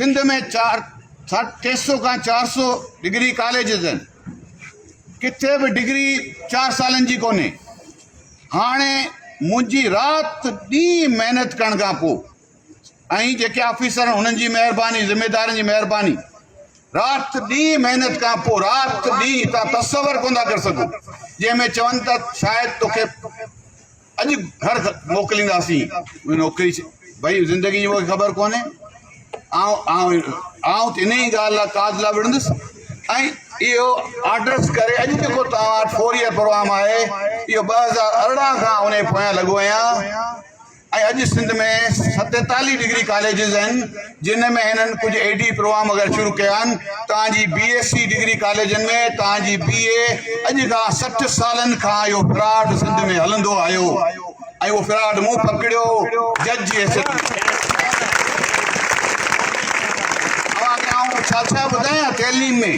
سنڌ ۾ چار 300 کان 400 degree colleges آهن، ڪٿي به ڊگري چار سالن جي ڪونهي. هاڻي منهنجي رات ڏينهن محنت ڪرڻ کان پوء ۽ جيڪي آفيسر آهن انهن جي مهرباني، ذميدارن جي مهرباني، رات ڏينهن محنت کان پوء رات ڏينهن تان تصور ڪونه ٿا ڪري سگهو، جنهن ۾ چون ته شايد توکي اڄ گهر موڪلينداسين نوڪري ڀئي زندگي جي مونکي خبر ڪونهي آئون آئون آئون ته انهي ڳالهه لاء ڪاز لاء وڙهندس ۽ اهو آرڊرس ڪري اڄ جيڪو توهان وٽ فور ايئر پروگرام آهي اهو 2018 کان انهي پويان لڳو آهيان ۽ اڄ سنڌ ۾ 47 ڊگري ڪاليجز آهن جن ۾ هنن ڪجهه اي ڊي پروگرام وغيره شروع ڪيا آهن توهان جي بي ايس سي ڊگري ڪاليجن ۾ توهان جي بي اي اڄ کان 60 سالن کان اهو فراڊ سنڌ ۾ هلندو آيو ۽ اهو فراڊ مون پڪڙيو جج جي حيثيت ۾ اوهان کي آئون ڇا ڇا ٻڌايان تعليم ۾.